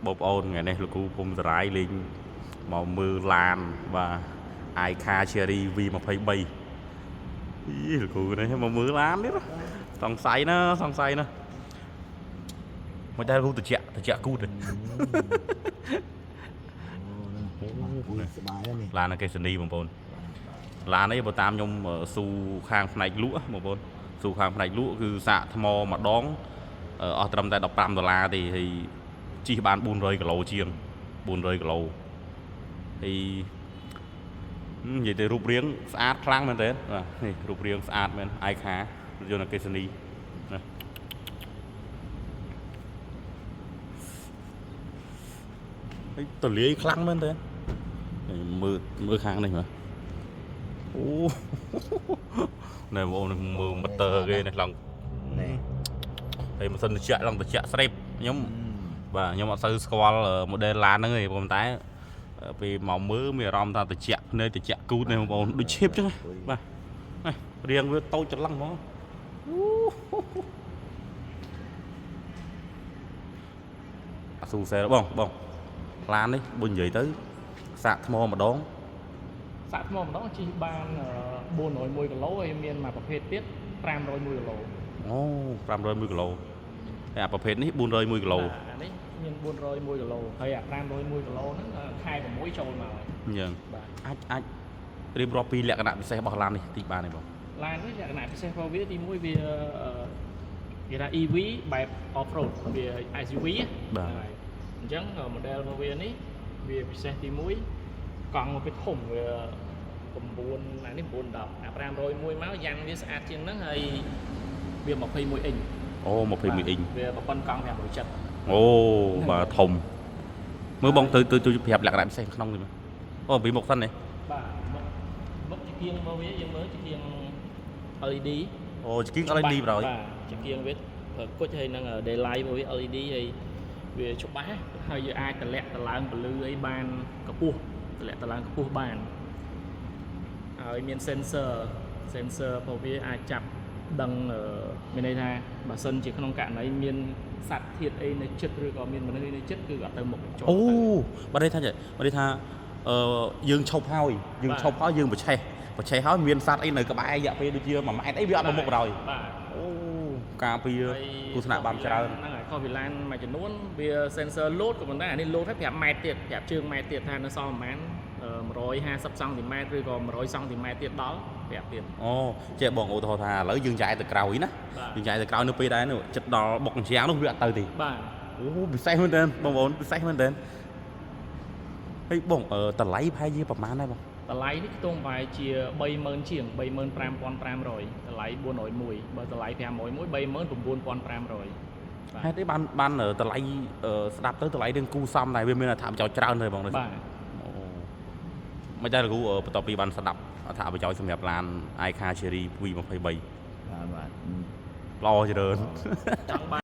បងប្អូនថ្ងៃនេះលោកគ្រូភូមិសារាយលេងមកមើលឡានបាទ iCar Cherry V23 អីលោកគ្រូនេះមកមើលឡានទៀតសង្ស័យណាសង្ស័យណាមិនដែលគ្រូតិចតិចគូតទេ អូហ្នឹងសบายហើយនេះ ឡានអគ្គិសនីបងប្អូនឡាននេះបើតាមខ្ញុំស៊ូខាងផ្នែកលក់បងប្អូនស៊ូខាងផ្នែកលក់គឺសាកថ្មម្ដងអស់ត្រឹមតែ15ដុល្លារទេហើយជិះបាន400គីឡូជាង400គីឡូហើយនិយាយទៅរូបរាងស្អាតខ្លាំងមែនទែនបាទនេះរូបរាងស្អាតមែន iCar រថយន្តអគ្គិសនីណាហើយតលាយខ្លាំងមែនទែនមើលមើលខាងនេះមើលអូ ណែបងប្អូនមើលម៉ូទ័រគេនេះឡើង នេះ ហើយម៉ាស៊ីនត្រជាក់ឡើងត្រជាក់ស្រេបខ្ញុំបាទខ្ញុំអត់សូវស្គាល់ model ឡានហ្នឹងទេប៉ុន្តែពេលមកមើលមានអារម្មណ៍ថាត្រជាក់ភ្នែកត្រជាក់គូតនេះបងប្អូនដូចឈៀបចឹងបាទនេះរាងវាតូចច្រឡឹងហ្មងអូអាស៊ូសែបងបងឡាននេះបើនិយាយទៅសាកថ្មម្ដង សាកថ្មម្ដងជិះបាន401គីឡូហើយមានមួយប្រភេទទៀត501គីឡូ អូ501គីឡូហើយអាប្រភេទនេះ401គីឡូ បាទអានេះមាន401គីឡូហើយអា501គីឡូហ្នឹងខែ6ចូលមកហើយ អញ្ចឹង បាទ អាចអាចរៀបរាប់ពីលក្ខណៈពិសេសរបស់ឡាននេះតិចបានទេបង ឡាននេះលក្ខណៈពិសេសរបស់វាទីមួយវាគេថា EV បែប off road វា SUV បាទ ហ្នឹងហើយអញ្ចឹង model របស់វានេះវាពិសេសទីមួយកង់វាធំវា9អានេះ9 10អា501មកយ៉ាងវាស្អាតជាងហ្នឹងហើយវា21អ៊ីញ អូ21អ៊ីញ វាប្រព័ន្ធកង់570 អូបាទធំមើលបងទៅទៅទៅប្រាប់លក្ខណៈពិសេសក្នុងនេះមើលអូពីមុខសិននេះ បាទមុខមុខជាគៀងរបស់វាយើងមើលជាគៀង LED អូចង្គៀង LED ប្រហើយ បាទជាគៀងវាប្រើគុជហើយនឹង daylight របស់វា LED ហើយវាច្បាស់ហើយយើងអាចតម្លាក់តម្លើងពលឺអីបានកម្ពស់តម្លាក់តម្លើងកម្ពស់បានហើយមាន sensor របស់វាអាចចាប់ដឹងមានន័យថាបើសិនជាក្នុងករណីមានសត្វធាតុអីនៅជិតឬក៏មានមនុស្សអីនៅជិតគឺអត់ទៅមុខចូល អូ ទៅ បើន័យថាចេះបើន័យថាអឺយើងឈប់ហើយយើង បាទ ឈប់ហើយយើងប្រឆេះប្រឆេះហើយមានសត្វអីនៅក្បែររយៈពេលដូចជា1ម៉ែត្រអីវាអត់មកមុខប្រហើយ បាទ អូការពារគ្រោះថ្នាក់បានច្រើន ហ្នឹងហើយខុសពីឡានមួយចំនួនវា sensor លោតក៏ប៉ុន្តែអានេះលោតឲ្យប្រាប់ម៉ែត្រទៀតប្រាប់ជើងម៉ែត្រទៀតថានៅសល់ប្រហែល150សង់ទីម៉ែត្រឬក៏100សង់ទីម៉ែត្រទៀតដល់ប្រាប់ទៀត អូចេះបងឧទាហរណ៍ថាឥឡូវយើងចាយទៅក្រោយណា បាទ យើងចាយទៅក្រោយនៅពេលដែរនោះចិត្តដល់បុកអញ្ចាំងនោះវាអត់ទៅទេ បាទ អូពិសេសមែនតើបងប្អូនពិសេសមែនតើហើយបងអឺតម្លៃប្រហែលជាប្រហែលដែរបង តម្លៃនេះខ្ទង់ប្រហែលជា30000ជាង35500តម្លៃ401បើតម្លៃ501 39500បាទ ហេតុអីបានបានតម្លៃអឺស្ដាប់ទៅតម្លៃរឿងគូសំដែរវាមានអត្ថប្រយោជន៍ច្រើនទេបង បាទ អូមិនដែរលោកគ្រូអឺបន្ទាប់ពីបានស្ដាប់អត្ថប្រយោជន៍សម្រាប់ឡាន iCar Cherry V23 បាទបាទ ល្អច្រើន ចង់បាន